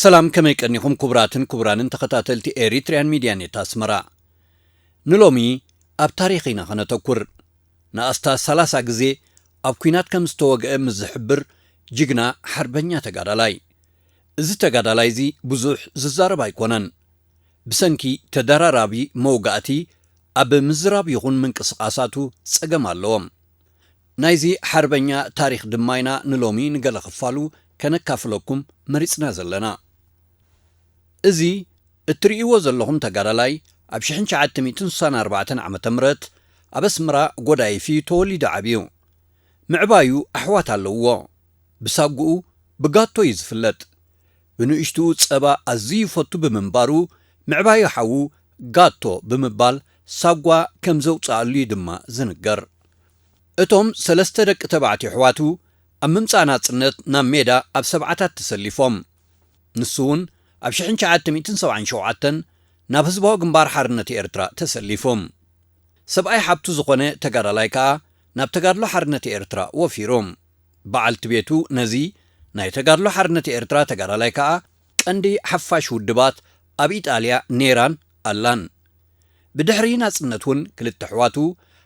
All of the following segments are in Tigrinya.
ሰላም፣ ከመይ ቀኒኹም ክቡራትን ክቡራንን ተኸታተልቲ ኤሪትሪያን ሚድያ ኔት ኣስመራ? ንሎሚ ኣብ ታሪኽ ኢና ኸነተኩር። ንኣስታት ሰላሳ ግዜ ኣብ ኲናት ከም ዝተወግአ ምስ ዝሕብር ጅግና ሓርበኛ ተጋዳላይ። እዚ ተጋዳላይ እዚ ብዙሕ ዝዛረብ ኣይኮነን። ብሰንኪ ተደራራቢ መውጋእቲ ኣብ ምዝራብ ይኹን ምንቅስቓሳቱ ጸገም ኣለዎም። ናይዚ ሓርበኛ ታሪኽ ድማ ኢና ንሎሚ ንገለ ክፋሉ ከነካፍለኩም መሪጽና ዘለና። እዚ እትርእይዎ ዘለኹም ተጋዳላይ ኣብ ሽሕን ትሽዓተ ሚእትን ስሳን ኣርባዕተን ዓመተ ምህረት ኣብ ኣስመራ ጎዳይፊ ተወሊዱ ዓብዩ። ምዕባዩ ኣሕዋት ኣለውዎ። ብሳጉኡ ብጋቶ እዩ ዝፍለጥ። ብንእሽትኡ ጸባ ኣዝዩ ይፈቱ ብምንባሩ ምዕባዩ ሓዉ ጋቶ ብምባል ሳጓ ከም ዘውጽኣሉ እዩ ድማ ዝንገር። እቶም ሰለስተ ደቂ ተባዕትዮ ኣሕዋቱ ኣብ ምምጻእ ናጽነት ናብ ሜዳ ኣብ ሰብዓታት ተሰሊፎም። ንሱ እውን ኣብ ሽሕን ትሽዓተ ሚእትን ሰብዓን ሸውዓተን ናብ ህዝባዊ ግንባር ሓርነት ኤርትራ ተሰሊፉ። ሰብኣይ ሓብቱ ዝኾነ ተጋዳላይ ከኣ ናብ ተጋድሎ ሓርነት ኤርትራ ወፊሩ። በዓልቲ ቤቱ ነዚ ናይ ተጋድሎ ሓርነት ኤርትራ ተጋዳላይ ከኣ ቀንዲ ሓፋሽ ውድባት ኣብ ኢጣልያ ኔራን ኣላን። ብድሕሪ ናጽነት እውን ክልተ ኣሕዋቱ፣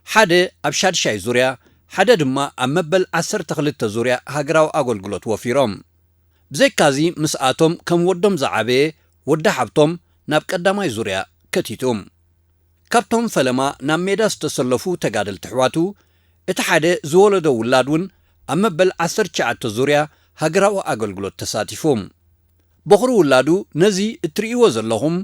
ሓደ ኣብ ሻድሻይ ዙርያ፣ ሓደ ድማ ኣብ መበል ዓሰርተ ክልተ ዙርያ ሃገራዊ ኣገልግሎት ወፊሮም። ብዘይካዚ ምስኣቶም ከም ወዶም ዝዓበየ ወዲ ሓብቶም ናብ ቀዳማይ ዙርያ ከቲቱ። ካብቶም ፈለማ ናብ ሜዳ ዝተሰለፉ ተጋደልቲ ኣሕዋቱ፣ እቲ ሓደ ዝወለዶ ውላድ እውን ኣብ መበል ዓሰርተ ትሽዓተ ዙርያ ሃገራዊ ኣገልግሎት ተሳቲፉ። በኹሪ ውላዱ ነዚ እትርእይዎ ዘለኹም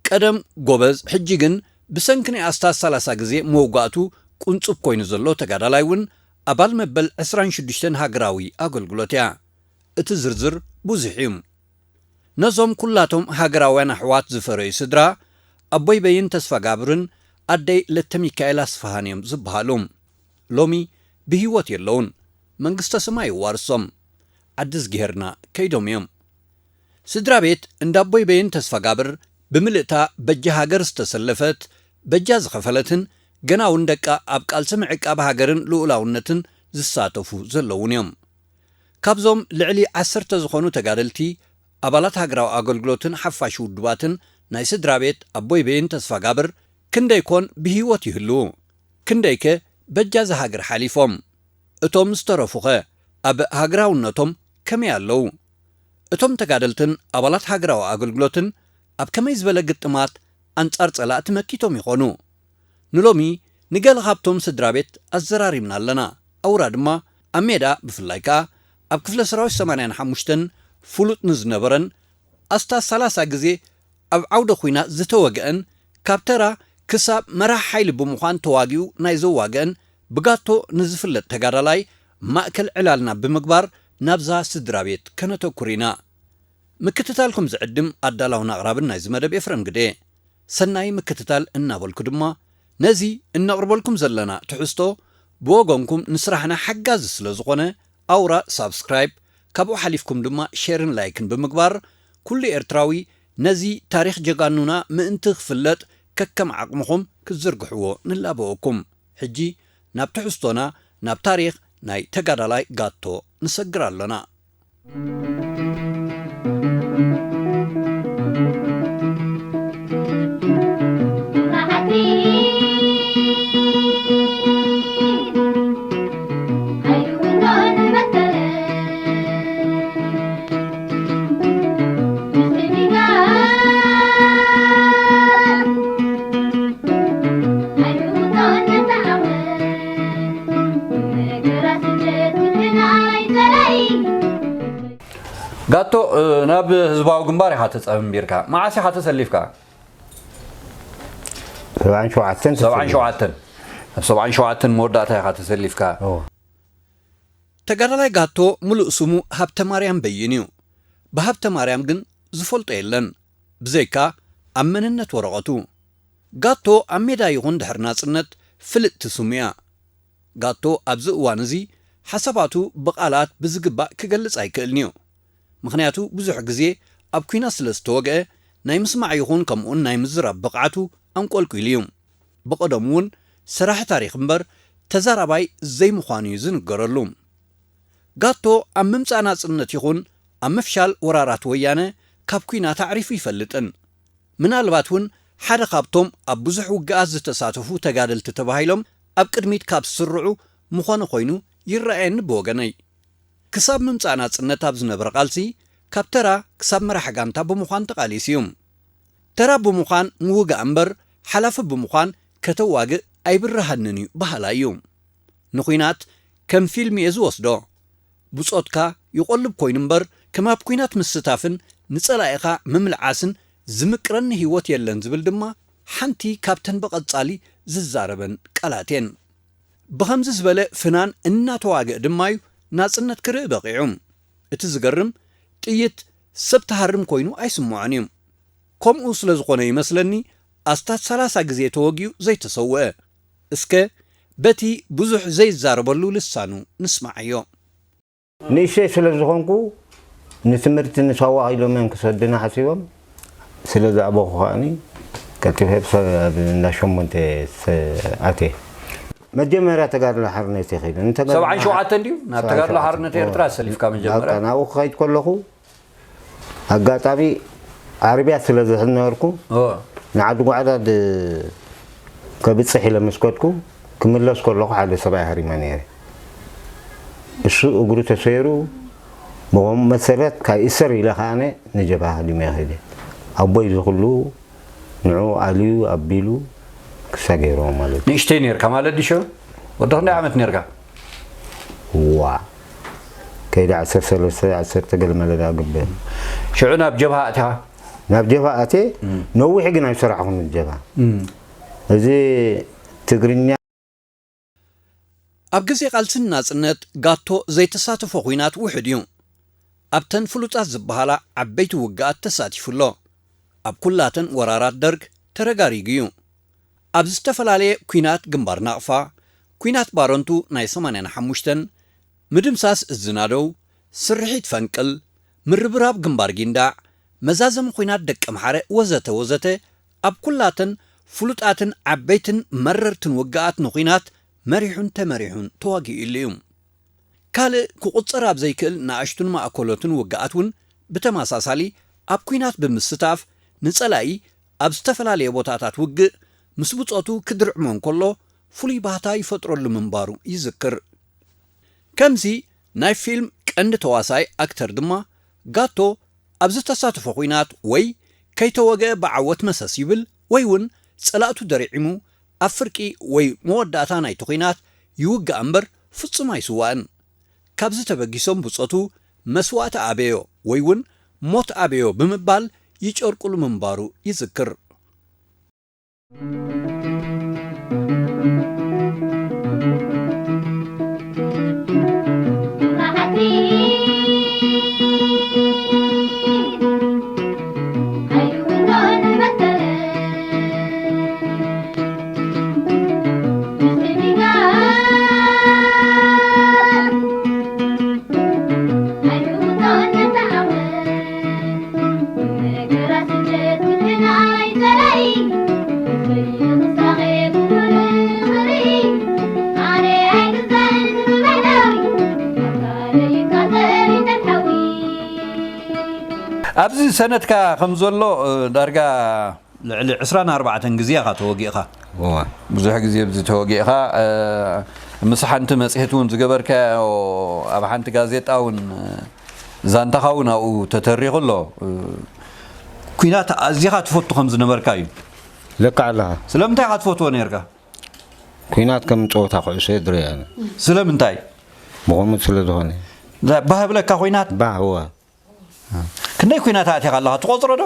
ቀደም ጎበዝ፣ ሕጂ ግን ብሰንኪ ናይ ኣስታት ሰላሳ ግዜ መውጋእቱ ቁንጽብ ኮይኑ ዘሎ ተጋዳላይ እውን ኣባል መበል ዕስራን ሽዱሽተን ሃገራዊ ኣገልግሎት እያ። እቲ ዝርዝር ብዙሕ እዩ። ነዞም ኩላቶም ሃገራውያን ኣሕዋት ዝፈረዩ ስድራ፣ ኣቦይ በይን ተስፋጋብርን ኣደይ ለተሚካኤል ኣስፍሃን እዮም ዝበሃሉ። ሎሚ ብህይወት የለውን። መንግስተ ሰማይ ይዋርሶም። ዓዲ ዝግሄርና ከይዶም እዮም። ስድራ ቤት እንዳ ኣቦይ በይን ተስፋጋብር ብምልእታ በጃ ሃገር ዝተሰለፈት፣ በጃ ዝኸፈለትን ገና እውን ደቃ ኣብ ቃልሲ ምዕቃብ ሃገርን ልኡላውነትን ዝሳተፉ ዘለውን እዮም። ካብዞም ልዕሊ ዓሰርተ ዝኾኑ ተጋደልቲ፣ ኣባላት ሃገራዊ ኣገልግሎትን ሓፋሽ ውድባትን ናይ ስድራ ቤት ኣቦይ በይን ተስፋጋብር ክንደይ ኮን ብህይወት ይህልዉ? ክንደይከ በጃ እዛ ሃገር ሓሊፎም? እቶም ዝተረፉኸ ኣብ ሃገራውነቶም ከመይ ኣለዉ? እቶም ተጋደልትን ኣባላት ሃገራዊ ኣገልግሎትን ኣብ ከመይ ዝበለ ግጥማት ኣንጻር ጸላእቲ መኪቶም ይኾኑ? ንሎሚ ንገለ ካብቶም ስድራ ቤት ኣዘራሪብና ኣለና። ኣውራ ድማ ኣብ ሜዳ፣ ብፍላይ ከኣ ኣብ ክፍለ ሰራዊት ሰማንያን ሓሙሽተን ፍሉጥ ንዝነበረን፣ ኣስታት ሰላሳ ግዜ ኣብ ዓውደ ኲናት ዝተወግአን፣ ካብ ተራ ክሳብ መራሕ ሓይሊ ብምዃን ተዋጊኡ ናይ ዘዋግአን ብጋቶ ንዝፍለጥ ተጋዳላይ ማእከል ዕላልና ብምግባር ናብዛ ስድራ ቤት ከነተኩር ኢና። ምክትታልኩም ዝዕድም ኣዳላውን ኣቕራብን ናይዚ መደብ ኤፍረም ግደ። ሰናይ ምክትታል እናበልኩ ድማ ነዚ እነቕርበልኩም ዘለና ትሕዝቶ ብወገንኩም ንስራሕና ሓጋዚ ስለ ዝኾነ ኣውራ ሳብስክራይብ፣ ካብኡ ሓሊፍኩም ድማ ሼርን ላይክን ብምግባር ኩሉ ኤርትራዊ ነዚ ታሪኽ ጀጋኑና ምእንቲ ክፍለጥ ከከም ዓቕምኹም ክትዝርግሕዎ ንላበወኩም። ሕጂ ናብ ትሕዝቶና፣ ናብ ታሪኽ ናይ ተጋዳላይ ጋቶ ንሰግር ኣለና። ጋቶ፣ እ፣ ናብ ህዝባዊ ግንባር ኢኻ ተጸንቢርካ። መዓስ ኢኻ ተሰሊፍካ? ሰብዓን ሸውዓተን ሰብዓን ተሰሊፈ። ሸውዓተን። ኣብ ሰብዓን ሸውዓተን መወዳእታ ኢኻ ተሰሊፍካ። እወ። ተጋዳላይ ጋቶ ምሉእ ስሙ ሃብተማርያም በይን እዩ። ብሃብተማርያም ግን ዝፈልጦ የለን፣ ብዘይካ ኣብ መንነት ወረቐቱ። ጋቶ ኣብ ሜዳ ይኹን ድሕሪ ናጽነት ፍልጥቲ ስሙ እያ። ጋቶ ኣብዚ እዋን እዚ ሓሳባቱ ብቓላት ብዝግባእ ክገልጽ ኣይክእልን እዩ። ምኽንያቱ ብዙሕ ግዜ ኣብ ኲናት ስለ ዝተወግአ ናይ ምስማዕ ይኹን ከምኡውን ናይ ምዝራብ ብቕዓቱ ኣንቆልቂሉ እዩ። ብቐደሙ እውን ሰራሒ ታሪኽ እምበር ተዛራባይ ዘይምዃኑ እዩ ዝንገረሉ። ጋቶ ኣብ ምምጻእ ናጽነት ይኹን ኣብ ምፍሻል ወራራት ወያነ ካብ ኲናት ኣዕሪፉ ይፈልጥን። ምናልባት እውን ሓደ ካብቶም ኣብ ብዙሕ ውግኣት ዝተሳተፉ ተጋደልቲ ተባሂሎም ኣብ ቅድሚት ካብ ዝስርዑ ምኾነ ኮይኑ ይረኣየኒ ብወገነይ። ክሳብ ምምጻእ ናጽነት ኣብ ዝነበረ ቃልሲ ካብ ተራ ክሳብ መራሕ ጋንታ ብምዃን ተቓሊሱ እዩ። ተራ ብምዃን ምውጋእ እምበር ሓላፊ ብምዃን ከተዋግእ ኣይብርሃንን እዩ በሃላይ እዩ። ንኲናት ከም ፊልም እየ ዝወስዶ። ብጾትካ ይቖልብ ኮይኑ እምበር ከም ኣብ ኲናት ምስታፍን ንጸላኢኻ ምምልዓስን ዝምቅረኒ ህይወት የለን ዝብል ድማ ሓንቲ ካብተን ብቐጻሊ ዝዛረበን ቃላት እየን። ብኸምዚ ዝበለ ፍናን እናተዋግአ ድማ እዩ ናጽነት ክርኢ በቒዑ። እቲ ዝገርም ጥይት ሰብ ትሃርም ኮይኑ ኣይስምዖን እዩ። ከምኡ ስለ ዝኾነ ይመስለኒ ኣስታት ሰላሳ ግዜ ተወጊኡ ዘይተሰውአ። እስከ በቲ ብዙሕ ዘይዛረበሉ ልሳኑ ንስምዓዮ። ንእሽተይ ስለ ዝኾንኩ ንትምህርቲ ንሳዋ ኢሎም እዮም ክሰዱና ሓሲቦም ስለ ዝኣበኹ ከኣኒ ቀልጢፈ ኣብ ስ- ኣብ እንዳ ሸሞንተ ስ- ኣትየ። መጀመርያ ተጋድሎ ሓርነት እየ ከይደ። ንተጋድሎ ሰብዓን ሸውዓተን ድዩ ናብ ተጋድሎ ሓርነት ኤርትራ ሰሊፍካ መጀመርያ? በቃ ናብኡ ክኸይድ ከለኹ ኣጋጣሚ ዓረብያ ስለ ዝሕዝ ነበርኩ ንዓዲ ጓዕዳድ ከብፅሕ ኢለ ምስ ከድኩ ክምለስ ከለኹ ሓደ ሰብኣይ ሃሪመ ነይረ። እሱ እግሩ ተሰይሩ ብኸምኡ መሰረት ካብ እሰር ኢለ ከኣነ ንጀብሃ ሃዲመ ከይደ። ኣቦይ እዚ ኩሉ ንዑ ኣልዩ ኣቢሉ ክሳ ገይርዎ ማለት እዩ። ንእሽተይ ነርካ ማለት ድዩ? ወዲ ክንደይ ዓመት ነርካ? ዋ ከይደ ዓሰርተ ሰለስተ ዓሰርተ ገለ መለዳ ግበ። ሽዑ ናብ ጀብሃ ኣቲኻ? ናብ ጀብሃ ኣትየ። ነዊሕ ግን ኣይሰራሕኹን ጀብሃ። እዚ ትግርኛ ኣብ ግዜ ቃልሲ ናጽነት ጋቶ ዘይተሳተፎ ኲናት ውሑድ እዩ። ኣብተን ፍሉጣት ዝበሃላ ዓበይቲ ውግኣት ተሳቲፉ ኣሎ። ኣብ ኩላተን ወራራት ደርግ ተረጋሪጉ እዩ። ኣብ ዝተፈላለየ ኲናት ግንባር ናቕፋ፣ ኲናት ባረንቱ ናይ ሰማንያን ሓሙሽተን፣ ምድምሳስ እዝናደው፣ ስርሒት ፈንቅል፣ ምርብራብ ግንባር ጊንዳዕ፣ መዛዘሚ ኲናት ደቀምሓረ ወዘተ ወዘተ ኣብ ኩላተን ፍሉጣትን ዓበይትን መረርትን ውግኣት ንኲናት መሪሑን ተመሪሑን ተዋጊኡሉ እዩ። ካልእ ክቑጸር ኣብ ዘይክእል ንኣሽቱን ማእከሎትን ውግኣት እውን ብተመሳሳሊ ኣብ ኲናት ብምስታፍ ንጸላኢ ኣብ ዝተፈላለየ ቦታታት ውግእ ምስ ብጾቱ ክድርዕሞ እንከሎ ፍሉይ ባህታ ይፈጥረሉ ምንባሩ ይዝክር። ከምዚ ናይ ፊልም ቀንዲ ተዋሳኣይ ኣክተር ድማ ጋቶ ኣብ ዝተሳተፎ ኲናት ወይ ከይተወግአ ብዓወት መሰስ ይብል ወይ እውን ጸላእቱ ደሪዒሙ ኣብ ፍርቂ ወይ መወዳእታ ናይቲ ኲናት ይውጋእ እምበር ፍጹም ኣይስዋእን። ካብዚ ተበጊሶም ብጾቱ መስዋእቲ ኣበዮ ወይ እውን ሞት ኣበዮ ብምባል ይጨርቁሉ ምንባሩ ይዝክር። ኣብዚ ሰነድካ ከም ዘሎ ዳርጋ ልዕሊ ዕስራን ኣርባዕተን ግዜ ኢኻ ተወጊእኻ። እወ። ብዙሕ ግዜ ኣብዚ ተወጊእኻ። ምስ ሓንቲ መጽሔት እውን ዝገበርካዮ ኣብ ሓንቲ ጋዜጣ እውን ዛንታኻ እውን ኣብኡ ተተሪኹ ኣሎ። ኲናት ኣዚኻ ትፈቱ ከም ዝነበርካ እዩ። ልክዕ ኣለኻ። ስለምንታይ ኢኻ ትፈትዎ ነርካ? ኲናት ከም ጸወታ ኩዕሶ እየ ዝርእዮ ኣነ። ስለምንታይ? ብኸምኡ ስለ ዝኾነ። ባህ ብለካ ኲናት? ባህ እወ። ክንደይ ኲናት ኣእቲኻ ኣለኻ ትቖጽሮ ዶ?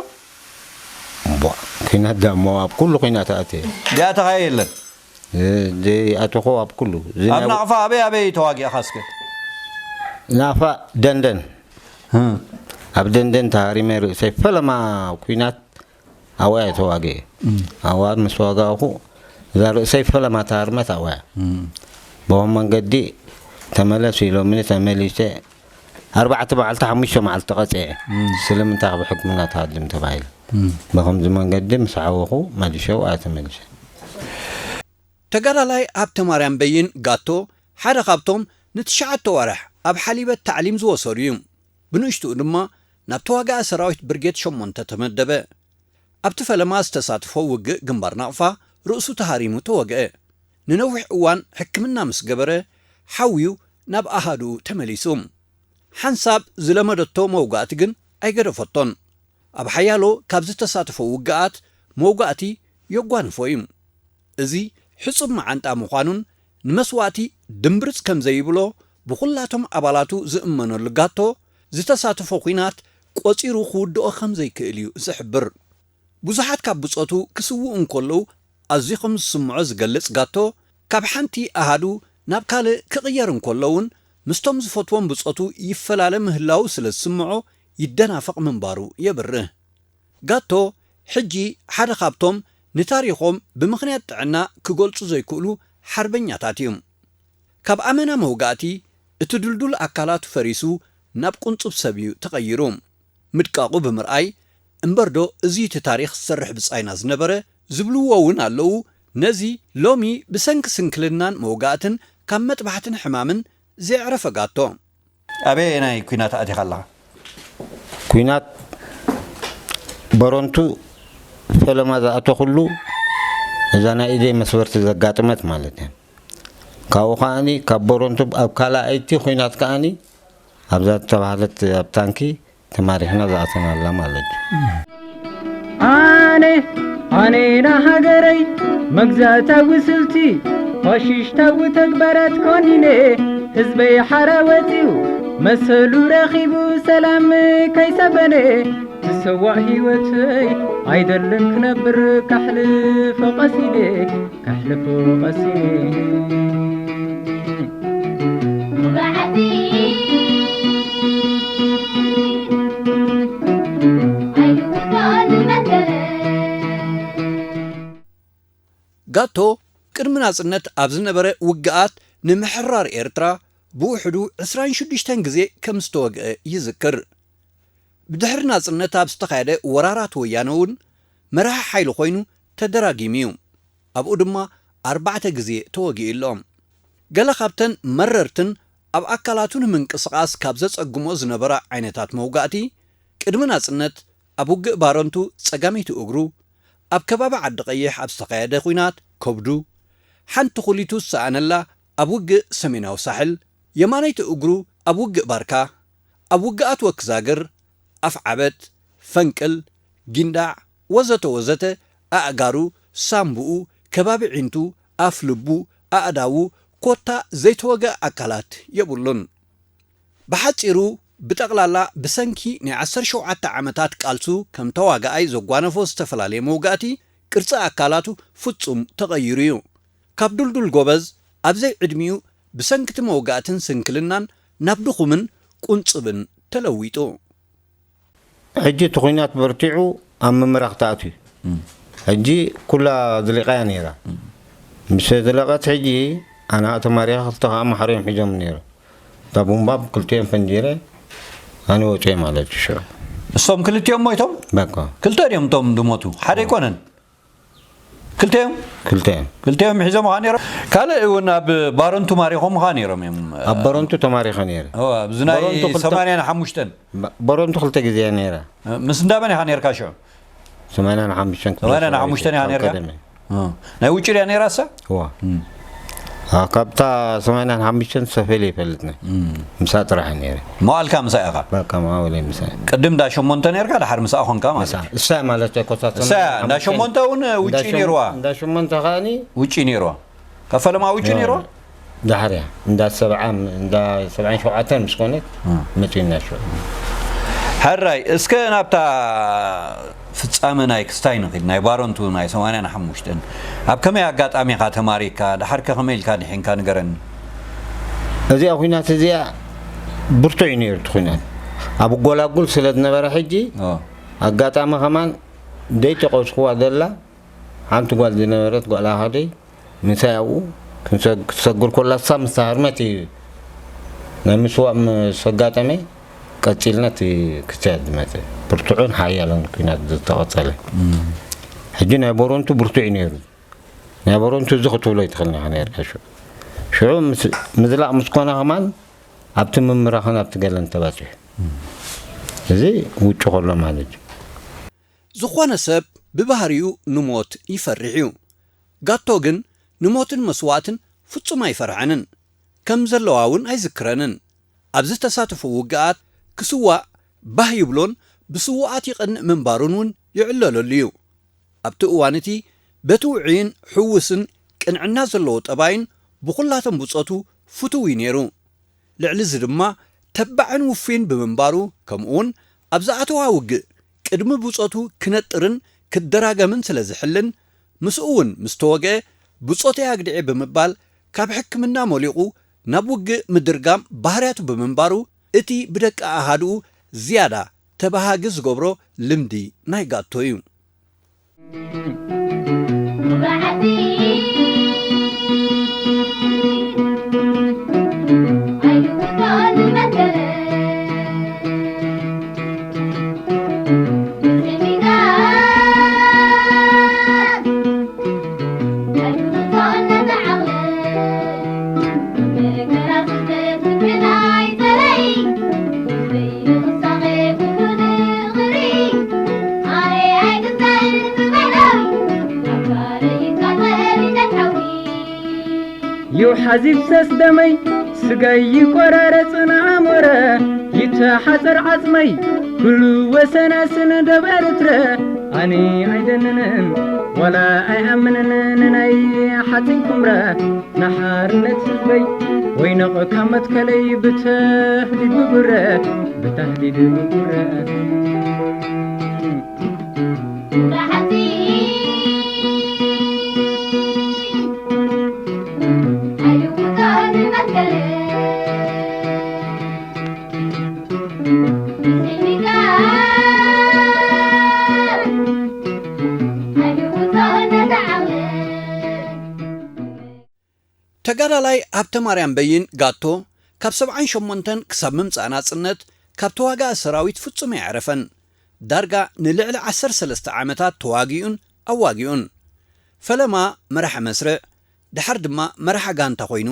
እምቧ ኲናት ዳሞ ኣብ ኩሉ ኲናት ኣእትየ። ዚኣተኻዮ የለን? ዘይኣተኹ ኣብ ኩሉ። ኣብ ናቕፋ ኣበይ ኣበይ ተዋጊእኻ እስከ? ናቕፋ ደንደን። ኣብ ደንደን ተሃሪመ ርእሰይ ፈለማ ኲናት ኣብኣ እየ ተዋጊኤ። ኣብኣ ምስ ተዋጋእኹ እዛ ርእሰይ ፈለማ ተሃርመት ኣብኣ እያ። ብኸም መንገዲ ተመለስ ኢሎምኒ ተመሊሰ ኣርባዕተ መዓልቲ ሓሙሽተ መዓልቲ ተቐፂዐ። ስለምንታይ ካብ ሕክምና ትሃድም ተባሂለ። ብኸምዚ መንገዲ ምስ ዓወኹ መሊሸ ኣብኣ ተመሊሸ። ተጋዳላይ ሃብተማርያም በይን ጋቶ ሓደ ካብቶም ንትሽዓተ ኣዋርሕ ኣብ ሓሊበት ታዕሊም ዝወሰዱ እዩ። ብንእሽትኡ ድማ ናብ ተዋጋኢ ሰራዊት ብርጌድ ሸሞንተ ተመደበ። ኣብቲ ፈለማ ዝተሳተፎ ውግእ ግንባር ናቕፋ ርእሱ ተሃሪሙ ተወግአ። ንነዊሕ እዋን ሕክምና ምስ ገበረ፣ ሓውዩ ናብ ኣሃዱኡ ተመሊሱ። ሓንሳብ ዝለመደቶ መውጋእቲ ግን ኣይገደፈቶን። ኣብ ሓያሎ ካብ ዝተሳተፎ ውግኣት መውጋእቲ የጓንፎ እዩ። እዚ ሕጹብ መዓንጣ ምዃኑን ንመስዋእቲ ድምብርጽ ከም ዘይብሎ ብኹላቶም ኣባላቱ ዝእመነሉ ጋቶ፣ ዝተሳተፎ ኲናት ቆጺሩ ክውድኦ ከም ዘይክእል እዩ ዝሕብር። ብዙሓት ካብ ብጾቱ ክስውኡ እንከለዉ ኣዝዩ ከም ዝስምዖ ዝገልጽ ጋቶ፣ ካብ ሓንቲ ኣሃዱ ናብ ካልእ ክቕየር እንከሎ እውን ምስቶም ዝፈትዎም ብጾቱ ይፈላለ ምህላዉ ስለ ዝስምዖ ይደናፈቕ ምንባሩ የብርህ። ጋቶ ሕጂ ሓደ ካብቶም ንታሪኾም ብምኽንያት ጥዕና ክገልጹ ዘይክእሉ ሓርበኛታት እዩ። ካብ ኣመና መውጋእቲ እቲ ድልዱል ኣካላቱ ፈሪሱ ናብ ቁንጹብ ሰብ እዩ ተቐይሩ። ምድቃቑ ብምርኣይ፣ እምበርዶ እዚ እቲ ታሪኽ ዝሰርሕ ብጻይና ዝነበረ ዝብልዎ እውን ኣለዉ። ነዚ ሎሚ ብሰንኪ ስንክልናን መውጋእትን ካብ መጥባሕትን ሕማምን ዘየዕረፈ ጋቶ። ኣበየናይ ኲናት ኣቲኻ ኣለኻ? ኲናት በረንቱ ፈለማ ዝኣተኹሉ እዛ ናይ ኢደይ መስበርቲ ዘጋጥመት ማለት እያ። ካብኡ ከኣኒ ካብ በረንቱ ኣብ ካልኣይቲ ኲናት ከኣኒ ኣብዛ ዝተባህለት ኣብ ታንኪ ተማሪኽና ዝኣተናላ ማለት እዩ። ኣነ ኣነ ንሃገረይ መግዛእታዊ ስልቲ ፋሽሽታዊ ተግባራት ኮኒነ ህዝበይ ሓራ ወፂኡ መሰሉ ረኺቡ ሰላም ከይሰፈነ ዝሰዋእ ህይወተይ ኣይደልን ክነብር ካሕልፎ ቀሲነ ካሕልፎ ቀሲነ ጋቶ ቅድሚ ናጽነት ኣብ ዝነበረ ውግኣት ንምሕራር ኤርትራ ብውሕዱ ዕስራን ሽዱሽተን ግዜ ከም ዝተወግአ ይዝክር። ብድሕሪ ናጽነት ኣብ ዝተኻየደ ወራራት ወያነ እውን መራሒ ሓይሊ ኮይኑ ተደራጊሙ እዩ። ኣብኡ ድማ ኣርባዕተ ግዜ ተወጊኡ ኣሎ። ገለ ካብተን መረርትን ኣብ ኣካላቱ ንምንቅስቓስ ካብ ዘጸግሞ ዝነበራ ዓይነታት መውጋእቲ፣ ቅድሚ ናጽነት ኣብ ውግእ ባረንቱ ጸጋመይቲ እግሩ፣ ኣብ ከባቢ ዓዲ ቀይሕ ኣብ ዝተኻየደ ኲናት ከብዱ፣ ሓንቲ ኩሊቱ ዝሰኣነላ ኣብ ውግእ ሰሜናዊ ሳሕል፣ የማነይቲ እግሩ ኣብ ውግእ ባርካ፣ ኣብ ውግኣት ወክዛግር፣ ኣፍዓበት፣ ፈንቅል፣ ጊንዳዕ፣ ወዘተ ወዘተ፣ ኣእጋሩ፣ ሳምብኡ፣ ከባቢ ዒንቱ፣ ኣፍ ልቡ፣ ኣእዳዉ፣ ኮታ ዘይተወግአ ኣካላት የብሉን። ብሓጺሩ፣ ብጠቕላላ ብሰንኪ ናይ ዓሰርተ ሸውዓተ ዓመታት ቃልሱ ከም ተዋጋኣይ ዘጓነፎ ዝተፈላለየ መውጋእቲ፣ ቅርጺ ኣካላቱ ፍጹም ተቐይሩ እዩ። ካብ ድልዱል ጎበዝ፣ ኣብ ዘይዕድሚኡ ብሰንኪ እቲ መውጋእትን ስንክልናን ናብ ድኹምን ቁንጽብን ተለዊጡ። ሕጂ እቲ ኲናት በርቲዑ ኣብ ምምራኽ ተኣትዩ። ሕጂ ኩላ ዝሊቓ እያ ነይራ። ምስ ዝለቐት ሕጂ ኣነ ተማሪኻ ክልተ ከዓ ማሕረዮም ሒዞም ነይሩ። እታ ቡምባ ክልቲኦም ፈንጂረ ኣነ ወፂኤ ማለት እዩ ሽዑ። እሶም ክልቲኦም ሞይቶም? በቃ። ክልተ ድዮም እቶም ዝሞቱ? ሓደ ኣይኮነን? ክልቲኦም? ክልቲኦም። ክልቲኦም ሒዞምኻ ነይሮም? ካልእ እውን ኣብ ባረንቱ ማሪኾምኻ ነይሮም እዮም። ኣብ በረንቱ ተማሪኸ ነይረ። ኦ፣ ኣብዚ ናይ በረንቱ ክልተ ሰማንያን ሓሙሽተን? በ-፣ በረንቱ ክልተ ግዜ እያ ነይራ። ምስ እንዳመን ኢኻ ነይርካ ሽዑ? ሰማንያን ሓሙሽተን ክፍለ ሰማንያን ሓሙሽተን ኢኻ ካብ ነይርካ? ቀደመ። እ። ናይ ውጭ ድያ ነይራ እሳ? እዋ። እም። አ፣ ካብታ ሰማንያን ሓሙሽተን ሰፌለ ይፈልጥኒ። እም። ምሳ ጥራሕ ነይረ። መዋእልካ ምሳ ኢኻ? በቃ መዋእለይ ምሳ። ቅድም እንዳ ሸሞንተ ነይርካ፣ ድሓር ምስኣ ኾንካ ማለት ምሳ። እዩ። እሳ ማለት እኮ እታ እሳ ሰማንያን ሓሙሽተን እንዳ ሸሞንተ እውን ውጭ እንዳ ሸሞ-፣ ነይርዋ። እንዳ ሸሞንተ ከኣኒ ውጭ ነይርዋ። ካብ ፈለማ ውጭ እ፣ ነይርዋ? ዳሕርያ እንዳ ሰብዓ፣ እንዳ ሰብዓን ሸውዓተን ምስ ኮነት እ። መጺእና ሽዑ። ሕራይ፣ እስከ ናብታ ፍጻመ ናይ ክስታይ ንኺድ፣ ናይ ባረንቱ ናይ ሰማንያን ሓሙሽተን። ኣብ ከመይ ኣጋጣሚ ኢኻ ተማሪካ? ድሓርከ ከመይ ኢልካ ድሒንካ ንገረኒ። እዚኣ ኲናት እዚኣ ብርቱዕ እዩ ነይሩ እቲ ኲናት። ኣብ ጎላጉል ስለ ዝነበረ ሕጂ ኦ። ኣጋጣሚ ከማን ደይ ተቐስኽዋ ዘላ ሓንቲ ጓል ዝነበረት ጓል ኣሃደይ ምሳይ ኣብኡ ክንሰግ-፣ ክትሰግር ኮላ እሳ ምስ ተሃርመት እዩ ናይ ምስዋእ ምስ ኣጋጠመ ቀጺልና እቲ ክስታይ ዝመጸ። ብርቱዕን ሓያልን ኲናት ዝተቐጸለ። እም። ሕጂ ናይ ቦረንቱ ብርቱዕ እዩ ነይሩ። ናይ ቦረንቱ እዚ ክትብሎ ኣይትኽእልን ኢኻ ነይርካ ሽዑ። ሽዑ ምስ-፣ ምዝላቕ ምስ ኮነ ከማን ኣብቲ ምምራኽን ኣብቲ ገለን ተባጺሑ። እም። እዚ ውጩ ከሎ ማለት እዩ። ዝኾነ ሰብ ብባህሪኡ ንሞት ይፈርሕ እዩ። ጋቶ ግን ንሞትን መስዋእትን ፍጹም ኣይፈርሐንን። ከም ዘለዋ እውን ኣይዝክረንን። ኣብ ዝተሳተፎ ውግኣት ክስዋእ ባህ ይብሎን ብስዉኣት ይቐንእ ምንባሩን እውን ይዕለለሉ እዩ። ኣብቲ እዋን እቲ በቲ ውዑይን ሕውስን ቅንዕና ዘለዎ ጠባይን ብኹላቶም ብጾቱ ፍቱው እዩ ነይሩ። ልዕሊ እዚ ድማ ተባዕን ውፉይን ብምንባሩ፣ ከምኡውን ኣብ ዝኣተዋ ውግእ ቅድሚ ብጾቱ ክነጥርን ክደራገምን ስለ ዝሕልን፣ ምስኡ እውን ምስ ተወግአ ብጾተይ ኣግድዔ ብምባል ካብ ሕክምና ሞሊቑ ናብ ውግእ ምድርጋም ባህርያቱ ብምንባሩ፣ እቲ ብደቂ ኣሃድኡ ዝያዳ ተባሃጊ ዝገብሮ ልምዲ ናይ ጋቶ እዩ። ይውሓዝ ይፍሰስ ደመይ ስጋይ ይቆራረጽ ንኣሞረ ይተሓጸር ዓጽመይ ኩሉ ወሰናስን ደብ ኤርትረ ኣነ ኣይደንንን ዋላ ኣይኣምንን ንናይ ሓጺን ኩምረ ንሓርነት ህዝበይ ወይነቕ ካብ መትከለይ ብተህዲድ ብጉረ ብተህዲድ ብጉረ ተጋዳላይ ሃብተማርያም በይን ጋቶ ካብ ሰብዓን ሸሞንተን ክሳብ ምምጻእ ናጽነት ካብ ተዋጋኢ ሰራዊት ፍጹም ኣየዕረፈን። ዳርጋ ንልዕሊ ዓሰርተ ሰለስተ ዓመታት ተዋጊኡን ኣዋጊኡን። ፈለማ መራሒ መስርዕ፣ ደሓር ድማ መራሒ ጋንታ ኮይኑ።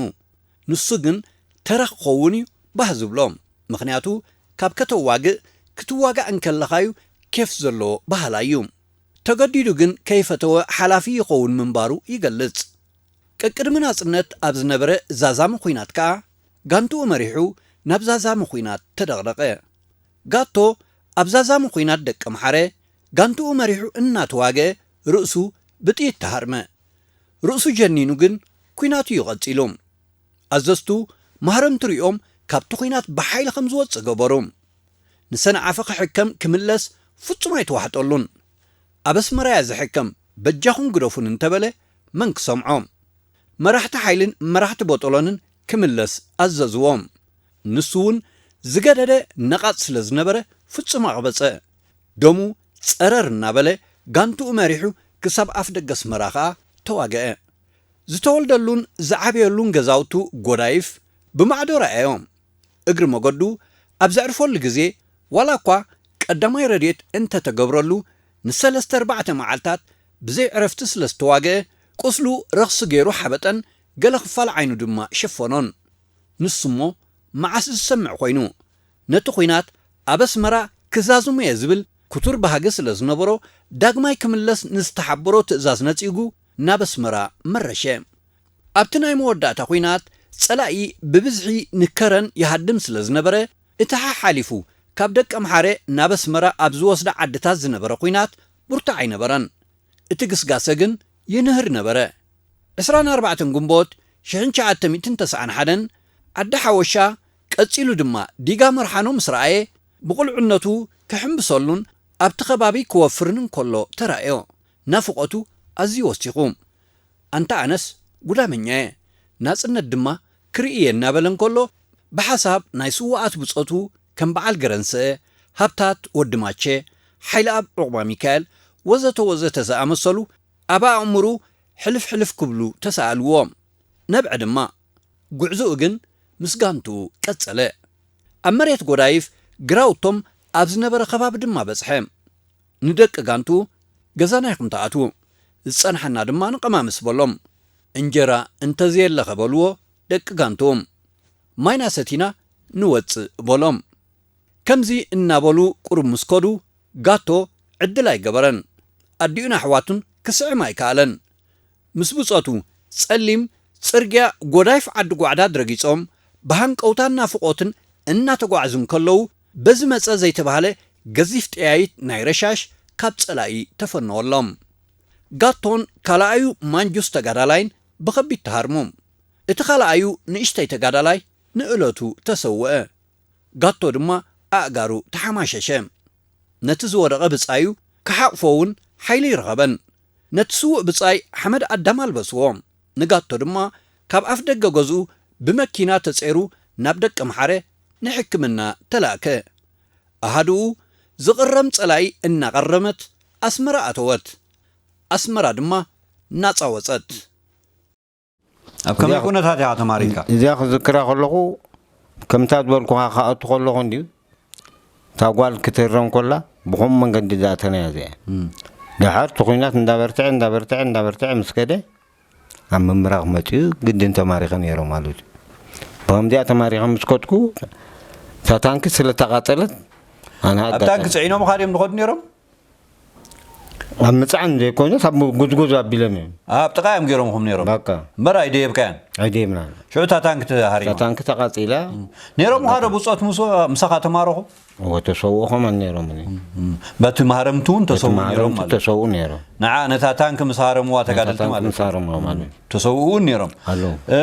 ንሱ ግን ተራ ክኸውን እዩ ባህ ዝብሎ። ምኽንያቱ ካብ ከተዋግእ ክትዋጋእ እንከለኻዩ ኬፍ ዘለዎ ባህላ እዩ። ተገዲዱ ግን ከይፈተወ ሓላፊ ይኸውን ምንባሩ ይገልጽ። ቀቅድሚ ናጽነት ኣብ ዝነበረ ዛዛሚ ኹናት ከኣ ጋንትኡ መሪሑ ናብ ዛዛሚ ኹናት ተደቕደቐ። ጋቶ ኣብ ዛዛሚ ኹናት ደቀምሓረ ጋንትኡ መሪሑ እናተዋግአ ርእሱ ብጥይት ተሃርመ። ርእሱ ጀኒኑ ግን ኲናቱ እዩ ቀጺሉ። ኣዘዝቱ ማህረምቲ ሪኦም ካብቲ ኲናት ብሓይሊ ከም ዝወጽእ ገበሩ። ንሰንዓፈ ክሕከም ክምለስ ፍጹም ኣይተዋሕጠሉን። ኣብ ኣስመራ እያ ዝሕከም በጃኹም ግደፉኒ እንተበለ መን ክሰምዖ? መራሕቲ ሓይልን መራሕቲ ቦጦሎንን ክምለስ ኣዘዝዎ። ንሱ እውን ዝገደደ ነቓጽ ስለ ዝነበረ ፍጹም ኣቕበጸ። ደሙ ጸረር እናበለ ጋንትኡ መሪሑ ክሳብ ኣፍ ደገ ኣስመራ ኸኣ ተዋግአ። ዝተወልደሉን ዝዓበየሉን ገዛውቱ ጎዳይፍ ብማዕዶ ረኣዮም። እግሪ መገዱ ኣብ ዘዕርፈሉ ግዜ ዋላ እኳ ቀዳማይ ረድኤት እንተተገብረሉ ንሰለስተ ኣርባዕተ መዓልታት ብዘይ ዕረፍቲ ስለ ዝተዋግአ ቁስሉ ረኽሲ ገይሩ ሓበጠን፣ ገለ ክፋል ዓይኑ ድማ ሸፈኖን። ንሱ እሞ መዓስ ዝሰምዕ ኮይኑ ነቲ ኲናት ኣብ ኣስመራ ክዛዝም እየ ዝብል ክቱር ባህጊ ስለ ዝነበሮ ዳግማይ ክምለስ ንዝተሓበሮ ትእዛዝ ነጺጉ ናብ ኣስመራ መረሸ። ኣብቲ ናይ መወዳእታ ኲናት ጸላኢ ብብዝሒ ንከረን ይሃድም ስለ ዝነበረ እቲ ሓሓሊፉ ካብ ደቀ ምሓረ ናብ ኣስመራ ኣብ ዝወስዳ ዓድታት ዝነበረ ኲናት ብርቱዕ ኣይነበረን። እቲ ግስጋሰ ግን ይንህር ነበረ። ዕስራን ኣርባዕተን ግንቦት ሽሕን ትሽዓተ ሚእትን ተስዓን ሓደን ዓዲ ሓወሻ ቀጺሉ ድማ ዲጋ መርሓኖ ምስ ረኣየ ብቑልዕነቱ ክሕምብሰሉን ኣብቲ ከባቢ ክወፍርን እንከሎ ተራእዮ። ናፍቖቱ ኣዝዩ ወሲኹ። ኣንታ ኣነስ ጉዳመኛ እየ፣ ናጽነት ድማ ክርኢ እየ እናበለ እንከሎ ብሓሳብ ናይ ስዉኣት ብጾቱ ከም በዓል ገረንስአ፣ ሃብታት ወዲ ማቸ፣ ሓይለኣብ ዑቕባሚካኤል ወዘተ ወዘተ ዝኣመሰሉ ኣብ ኣእምርኡ ሕልፍ ሕልፍ ክብሉ ተሳእልዎ። ነብዐ ድማ። ጉዕዞኡ ግን ምስ ጋንትኡ ቀጸለ። ኣብ መሬት ጎዳይፍ ግራውቶም ኣብ ዝነበረ ከባቢ ድማ በጽሐ። ንደቂ ጋንትኡ ገዛና ኢኹም ትኣትዉ፣ ዝጸንሓና ድማ ንቐማምስ በሎም። እንጀራ እንተዘየለኸ በልዎ ደቂ ጋንትኡ። ማይና ሰቲና ንወጽእ በሎም። ከምዚ እናበሉ ቁሩብ ምስ ከዱ፣ ጋቶ ዕድል ኣይገበረን። ኣዲኡን ኣሕዋቱን ክስዕም ኣይከኣለን። ምስ ብጾቱ ጸሊም ጽርግያ ጎዳይፍ ዓዲ ጓዕዳድ ረጊጾም፣ ብሃንቀውታን ናፍቖትን እናተጓዕዙ እንከለዉ፣ በዚ መጸ ዘይተባህለ ገዚፍ ጠያይት ናይ ረሻሽ ካብ ጸላኢ ተፈነወሎም። ጋቶን ካልኣዩ ማንጁስ ተጋዳላይን ብኸቢድ ተሃርሙ። እቲ ካልኣዩ ንእሽተይ ተጋዳላይ ንእለቱ ተሰውአ። ጋቶ ድማ ኣእጋሩ ተሓማሸሸ። ነቲ ዝወደቐ ብጻዩ ክሓቕፎ እውን ሓይሊ ይረኸበን። ነቲ ስዉእ ብጻይ ሓመድ ኣዳም ኣልበስዎ። ንጋቶ ድማ ካብ ኣፍ ደገ ገዝኡ ብመኪና ተጸይሩ ናብ ደቀምሓረ ንሕክምና ተላእከ። ኣሃድኡ ዝቕረም ጸላኢ እናቐረመት ኣስመራ ኣተወት። ኣስመራ ድማ ናጻ ወጸት። ኣብ ከመይ እዚኣ ኩነታት ኢኻ ተማሪካ? እዚኣ ክዝክራ ከለኹ፣ ከምታ ዝበልኩኻ ክኣቱ ከለኹ እንድዩ፣ እታ ጓል ክትህረም ከላ፣ ብኸምኡ መንገዲ ዝኣተናያ እዚኣ። እም። ደሓር እቲ ኲናት እንዳበርትዐ፣ እንዳበርትዐ፣ እንዳበርትዐ ምስ ከደ፣ ኣብ ምምራኽ መጺኡ፣ ግድን ተማሪኸ ነይረ ማለት እዩ። ብኸምዚኣ ተማሪኸ ምስ ከድኩ፣ እታ ታንኪ ስለ ተቓጸለት፣ ኣነ ኣብ ታንኪ ኣጋጣሚ ጽዒኖምኻ ድዮም ዝኸዱ ነይሮም? ኣብ ምጽዓን ዘይኮይኑስ ኣብ ጉዝጉዝ ኣቢሎም እዮም። ኣብ ጥቓ እዮም ገይሮምኹም ነይሮም? በቃ። እምበር ኣይደየብካያን? ኣይደየብናን። ሽዑ እታ ታንክ ተሃሪማ? እታ ታንክ ተቓጺላ። ነይሮም ኸ ዶ ብጾት ምስ-፣ ምሳኻ ተማረኹ? እወ፣ ተሰውኡ ኸማን ነይሮም። እም፣ እም። በቲ ማህረምቲ እውን በቲ ተሰውኡ ማህረምቲ ነይሮም ማለት እዩ። ተሰውኡ ነይሮም። ንዓ ነታ ታንክ ምስ ሃረምዋ ነታ ተጋደልቲ ታንክ ማለት ምስ እዩ። ሃረምዋ ማለት እዩ። ተሰውኡ እውን ነይሮም። ኣለዉ። እ፣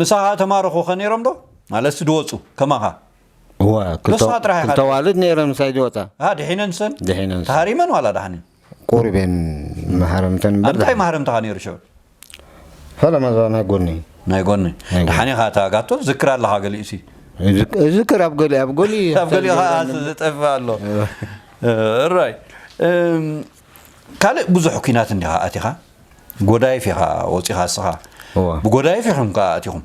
ምሳኻ ተማረኹ ኸ ነይሮም ዶ? ማለትሲ ድወጹ ከማኻ? እወ፣ ክልተ፣ ንስኻ ጥራሕ ኢኻ ክልተ ኣዋልድ ነይረን ምሳይ ዝወጻ። ኣሃ፣ ድሒነን ሰን? ድሒነን ሰን። ተሃሪመን ዋላ ደሓን? ቁሩብ እየን መሃረምተን እምበር። ኣብ እንታይ መሃረምትኻ ነይሩ ሽዑ? ፈለማ እዛ ናይ ጎኒ። ናይ ጎኒ። ናይ ጎኒ። ደሓን ኢኻ እታ ጋቶ ትዝክር ኣለኻ ገሊኡሲ። እዝክ-፣ እዝክር ኣብ ገሊ፣ ኣብ ገሊ ኣብ ገሊ ኸዓ ዝጠፍእ ኣሎ። እወ። እ፣ እራይ። እም፣ ካልእ ብዙሕ ኲናት እንዲኻ ኣቲኻ? ጎዳይፍ ኢኻ ወጺኻ እስኻ። እወ። ብጎዳይፍ ኢኹም ከኣ ኣቲኹም።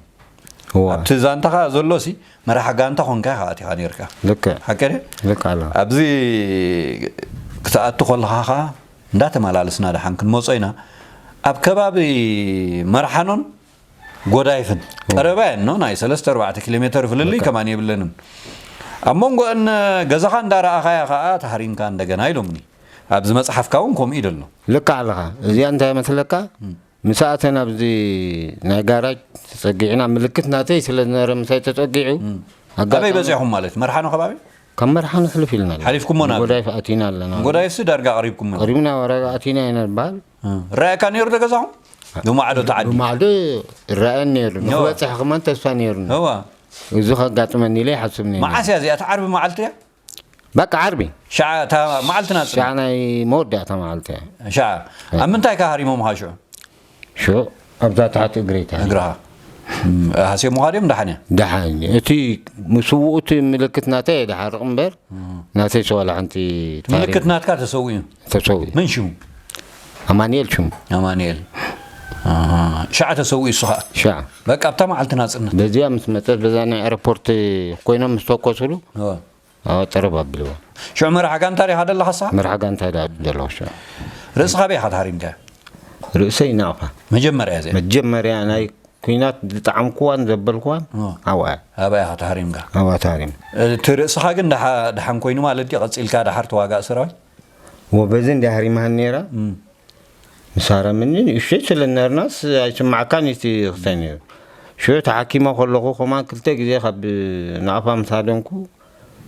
እወ። ኣብቲ ዛንታኻ ዘሎሲ መራሒ ጋንታ ኾንካ ኢኻ ኣቲኻ ነይርካ። ልክዕ። ሓቂ ድየ? ልክዕ ኣሎ። ኣብዚ ክትኣቱ ከለኻ ኸኣ እንዳተመላለስና ደሓን ክንመጾ ኢና። ኣብ ከባቢ መርሓኖን ጎዳይፍን እወ። ቀረባ እየን፣ ኖ? ናይ ሰለስተ ኣርባዕተ ኪሎ ሜተር ፍልልይ ልክዕ። ከማን የብለንን። ኣብ መንጎአን ገዛኻ እንዳረኣኻያ ኸኣ ተሃሪምካ እንደገና ኢሎምኒ። ኣብዚ መጽሓፍካ እውን ከምኡ እዩ ዘሎ። ልክዕ ኣለኻ። እዚኣ እንታይ መስለካ? እም። ምስ ኣተና ኣብዚ ናይ ጋራጅ ተጸጊዕና፣ ምልክት ናተይ ስለ ዝነበረ ምሳይ ተጸጊዑ፣ እም። ኣጋጣሚ ኣበይ በጺሕኩም ማለት? መርሓኖ ከባቢ? ካብ መርሓኖ ሕልፍ ኢልና ኣለና። ሓሊፍኩሞ ናብ? ጎዳይፍ ኣቲና ኣለና። ጎዳይፍሲ ዳርጋ ቀሪብኩሞ? ቀሪብና፣ ወረዳ ኣቲና ኢና ንበሃል። እ። ረኣየካ ነይሩ ዶ ገዛኹም? ብማዕዶ ተዓዲ? ብማዕዶ ይረኣየን ነይሩ። እዋ። ንክበጽሕ ከማን ተስፋ ነይሩኒ። እዋ። እዚ ከጋጥመኒ ኢለ ይሓስብ ነይሩ። መዓስ እያ እዚኣ? እቲ ዓርቢ መዓልቲ እያ? በቃ ዓርቢ። ሸዓ እታ መዓልቲ ናጽነት? ሸዓ ናይ መወዳእታ መዓልቲ እያ። ሸዓ። እያ። ኣብ ምንታይ ከ ሃሪሞምኻ ሽዑ? ሽዑ ኣብዛ ታሕቲ እግረይ ተሃሪመ። እግርኻ? እም፣ ሃሲሞኻ ድዮም ደሓን እያ? ደሓን። እቲ ምስውኡ እቲ ምልክት ናተይ ደሓርቕ እምበር፣ እም። ናተይ ሰ ዋላ ሓንቲ ምልክት ተሃሪመ። ናትካ ተሰዊኡ? ተሰዊኡ። መን ሽሙ? ኣማኑኤል ሽሙ። ኣማኑኤል። ኣሃ። ሸዓ ተሰዊኡ እሱ ኸኣ? ሸዓ። በቃ ኣብታ መዓልቲ ናጽነት? በዚኣ ምስ መጸት፣ በዛ ናይ ኤርፖርት ኮይኖም ምስ ተኮሱሉ፣ እወ። ኣዎ፣ ጠረብ ኣቢልዎ። ሽዑ መራሒ ጋንታ ዲኻ ደለኻ ንስኻ? መራሒ ጋንታ ዳ-፣ ደለኹ ሽዑ። ርእስኻ ኣበይ ኢኻ ተሃሪምካዮ? ርእሰይ ናቕፋ። መጀመርያ እዚኣ? መጀመርያ ናይ ኲናት ዝጠዓምኩዋን ዘበልኩዋን እዎ። ኣብኣ እያ። ኣብኣ ኢኻ ተሃሪምካ? ኣብኣ ተሃሪም። እቲ ርእስኻ ግን ደሓ-፣ ደሓን ኮይኑ ማለት ድዩ? ቀጺልካ ደሓር ተዋጋእ ሰራዊት? እዎ፣ በዚ እንድያ ሃሪማሃኒ ነይራ። እም። ምስ ሃረምኒ ንእሽተይ ስለ ዝነበርናስ ኣይስማዓካን እዩ እቲ ክስታይ ነይሩ። ሽዑ ተሓኪመ ከለኹ ከማን ክልተ ግዜ ካብ ናቕፋ ምስ ሃደምኩ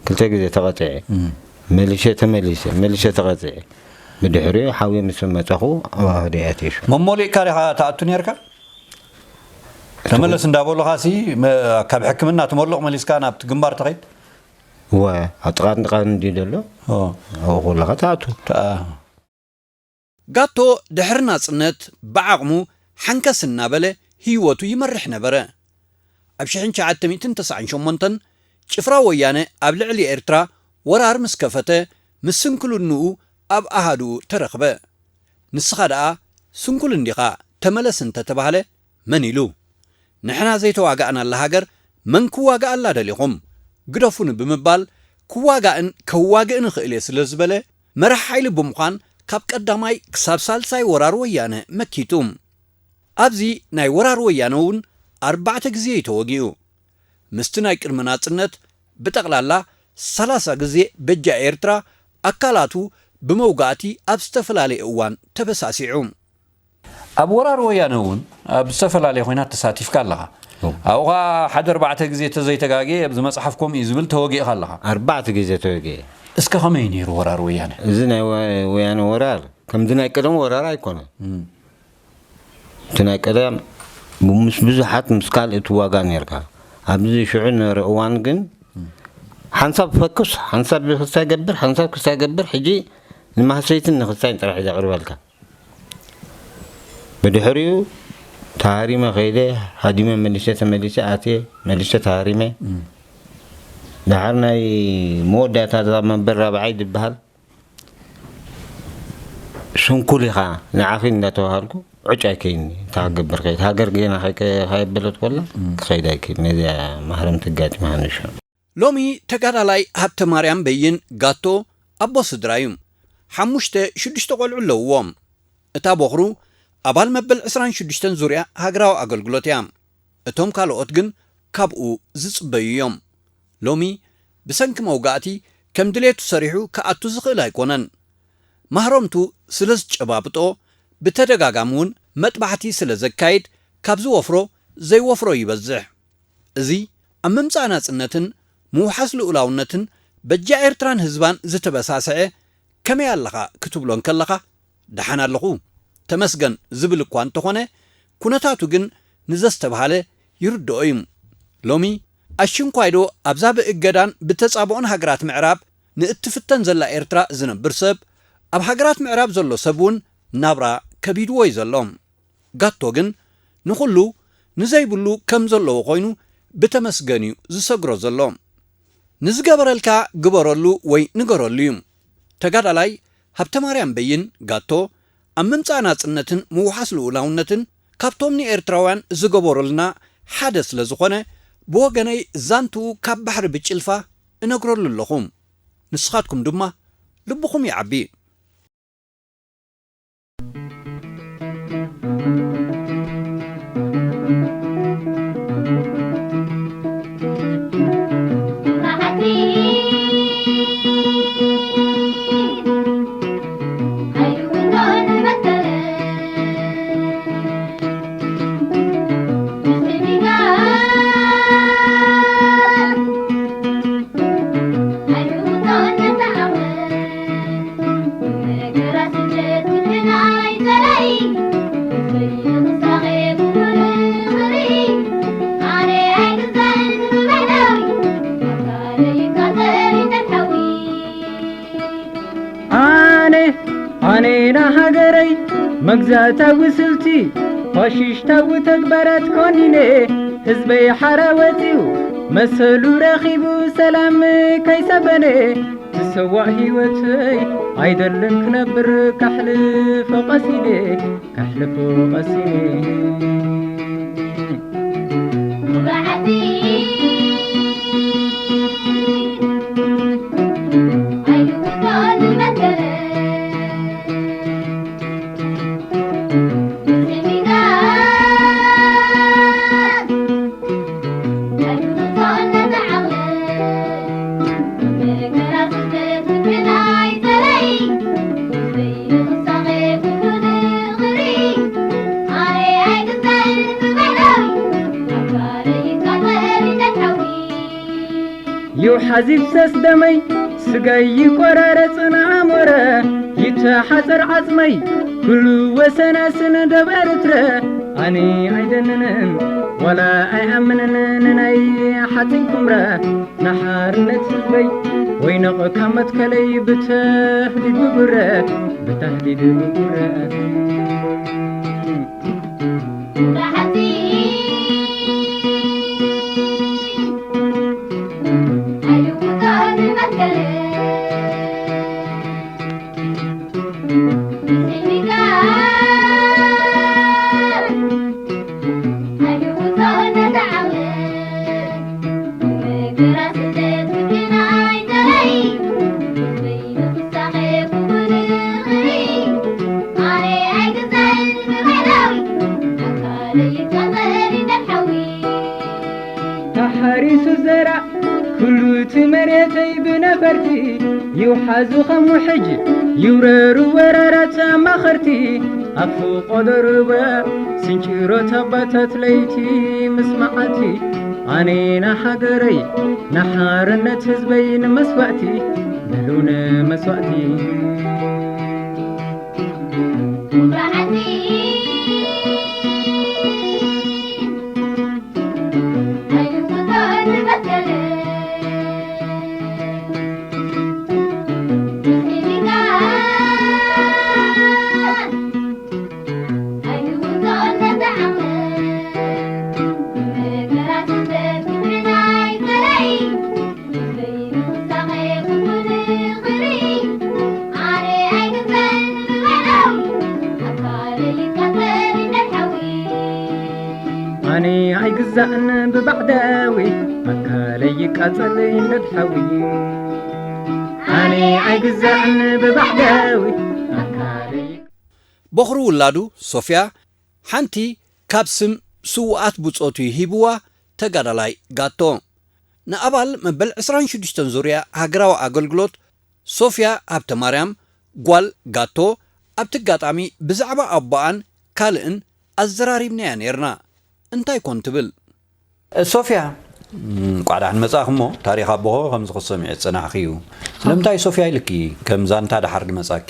ክልተ ግዜ ተቐጺዐ። እም። መሊሸ ተመሊሰ፣ መሊሸ ተቐጺዐ። ብድሕሪኡ ሓውየ ምስ መጻኹ ኣብ ኣህደይ ኣትየ ሽዑ። መሞሊእካ ዲኻ ትኣቱ ነይርካ? ተመለስ እንዳበሉኻሲ፣ መ-፣ ካብ ሕክምና ትመሉቕ መሊስካ ናብቲ ግንባር ትኸይድ? እወ፣ ኣብ ጥቓ ጥቓ እንድዩ ዘሎ። ኦ። ኣብኡ ከለኻ ትኣቱ። ትኣ-፣ ጋቶ ድሕሪ ናጽነት ብዓቕሙ ሓንከስ እናበለ ህይወቱ ይመርሕ ነበረ። ኣብ ሽሕን ትሽዓተ ሚእትን ተስዓን ሸሞንተን ጭፍራ ወያነ ኣብ ልዕሊ ኤርትራ ወራር ምስ ከፈተ፣ ምስ ስንክልንኡ ኣብ ኣሃዱኡ ተረኽበ። ንስኻ ደኣ ስንኩል እንዲኻ፣ ተመለስ እንተ ተባህለ፣ መን ኢሉ? ንሕና ዘይተዋጋእናላ ሃገር መን ክዋግኣላ ደሊኹም? ግደፉኒ ብምባል፣ ክዋጋእን ከዋግእን እኽእል እየ ስለ ዝበለ፣ መራሕ ሓይሊ ብምዃን ካብ ቀዳማይ ክሳብ ሳልሳይ ወራር ወያነ መኪቱ። ኣብዚ ናይ ወራር ወያነ እውን ኣርባዕተ ግዜ እዩ ተወጊኡ። ምስቲ ናይ ቅድሚ ናጽነት ብጠቕላላ ሰላሳ ግዜ በጃ ኤርትራ ኣካላቱ ብመውጋእቲ ኣብ ዝተፈላለየ እዋን ተበሳሲዑ። ኣብ ወራር ወያነ እውን ኣብ ዝተፈላለየ ኲናት ተሳቲፍካ ኣለኻ። ኣብኡ ኸኣ ሓደ ኣርባዕተ ግዜ ተዘይተጋግየ ኣብዚ መጽሓፍ ከምኡ እዩ ዝብል ተወጊእኻ ኣለኻ። ኣርባዕተ ግዜ ተወጊኤ። እስከ ከመይ ነይሩ ወራር ወያነ? እዚ ናይ ወ-፣ ወያነ ወራር ከምዚ ናይ ቀደም ወራር ኣይኮነን። እም። እቲ ናይ ቀደም ምስ ብዙሓት ምስ ካልእ ትዋጋእ ነርካ። ኣብዚ ሽዑ ዝነበረ እዋን ግን ሓንሳብ ፈኩስ፣ ሓንሳብ ክስታይ ገብር፣ ሓንሳብ ክስታይ ገብር፣ ሕጂ ንማህሰይትን ንክስታይን ጥራሕ እዩ ዘቕርበልካ። ብድሕሪኡ ተሃሪመ ከይደ፣ ሃዲመ መሊሰ ተመሊሰ ኣትየ፣ መሊሰ ተሃሪመ። እም። ደሓር ናይ መወዳእታ እዛ መንበር ራብዓይ ዝበሃል ስንኩል ኢኻ ንዓኺ እንዳተባሃልኩ ዕጭ ኣይከይኒ። እንታይ ክገብር ከይድ? ሃገር ጌና ከይ-፣ ከየበለት ኮላ እም። ክኸይድ ኣይክእል። ነዚኣ ማህረምቲ ኣጋጢማኒ ሽዑ። ሎሚ ተጋዳላይ ሃብተማርያም በይን ጋቶ ኣቦ ስድራ እዩ። ሓሙሽተ ሽዱሽተ ቆልዑ ኣለውዎ። እታ ቦኽሩ ኣባል መበል ዕስራን ሽዱሽተን ዙርያ ሃገራዊ ኣገልግሎት እያ። እቶም ካልኦት ግን ካብኡ ዝጽበዩ እዮም። ሎሚ ብሰንኪ መውጋእቲ ከም ድሌቱ ሰሪሑ ክኣቱ ዝኽእል ኣይኮነን። ማህረምቱ ስለ ዝጨባብጦ፣ ብተደጋጋሚ እውን መጥባሕቲ ስለ ዘካይድ፣ ካብ ዝወፍሮ ዘይወፍሮ ይበዝሕ። እዚ ኣብ ምምጻእ ናጽነትን ምውሓስ ልኡላውነትን በጃ ኤርትራን ህዝባን ዝተበሳስዐ ከመይ ኣለኻ ክትብሎ እንከለኻ፣ ደሓን ኣለኹ፣ ተመስገን ዝብል እኳ እንተኾነ፣ ኩነታቱ ግን ንዘስተብሃለ ይርድኦ እዩ። ሎሚ ኣሽንኳይዶ ኣብዛ ብእገዳን ብተጻብኦን ሃገራት ምዕራብ ንእትፍተን ዘላ ኤርትራ ዝነብር ሰብ፣ ኣብ ሃገራት ምዕራብ ዘሎ ሰብ እውን ናብራ ከቢድዎ እዩ ዘሎ። ጋቶ ግን ንኹሉ ንዘይብሉ ከም ዘለዎ ኮይኑ ብተመስገን እዩ ዝሰግሮ ዘሎ። ንዝገበረልካ ግበረሉ ወይ ንገረሉ እዩ። ተጋዳላይ ሃብተማርያም በይን ጋቶ ኣብ ምምጻእ ናጽነትን ምውሓስ ልኡላውነትን ካብቶም ንኤርትራውያን ዝገበሩልና ሓደ ስለ ዝኾነ፣ ብወገነይ ዛንትኡ ካብ ባሕሪ ብጭልፋ እነግረሉ ኣለኹ። ንስኻትኩም ድማ ልብኹም ይዓቢ። ኣነ ኣነ ንሃገረይ መግዛእታዊ ስልቲ ፋሽሽታዊ ተግባራት ኮኒነ ህዝበይ ሓራ ወፂኡ መሰሉ ረኺቡ ሰላም ከይሰፈነ ዝሰዋእ ህይወተይ ኣይደልን ክነብር ካሕልፎ ቀሲነ ካሕልፎ ቀሲነ ይውሓዝ ይፍሰስ ደመይ ስጋይ ይቆራረጽ ንኣሞረ ይተሓጸር ዓጽመይ ኩሉ ወሰናስን ደብ ኤርትረ ኣነ ኣይደንንን ዋላ ኣይኣምንን ንናይ ሓጺን ኩምረ ንሓርነት ህዝበይ ወይነቕ ካብ መትከለይ ብተህዲድ ብጉረ ብተህዲድ ብጉረ ይውሓዙ ከም ውሕጅ ይውረሩ ወራራት ኣማኸርቲ ኣፉ ቆደርበ ስንጭሮት ኣባታት ለይቲ ምስ መዓልቲ ኣነ ንሓገረይ ንሓርነት ህዝበይ ንመስዋእቲ በሉ ንመስዋእቲ ኣነ ኣይግዛእን ብባዕዳዊ ኣካለይ ይቃጸል ይንደድ ሓዊ ኣነ ኣይግዛእን ብባዕዳዊ ኣካለይ በኹሪ ውላዱ ሶፍያ ሓንቲ ካብ ስም ስውኣት ብጾቱ ሂብዋ ተጋዳላይ ጋቶ። ንኣባል መበል ዕስራን ሽዱሽተን ዙርያ ሃገራዊ ኣገልግሎት ሶፍያ ሃብተማርያም ጓል ጋቶ ኣብቲ ኣጋጣሚ ብዛዕባ ኣቦኣን ካልእን ኣዘራሪብናያ ነይርና። እንታይ ኮን ትብል? ሶፍያ እንቋዕ ደሓን መጻእኺ እሞ ታሪኽ ኣቦኺ ከምዚ ክትሰምዒ ዝጸናሕኺ እዩ። ስለምንታይ ሶፍያ ኢልኪ ከም ዛንታ ደሓር ድመጻኪ?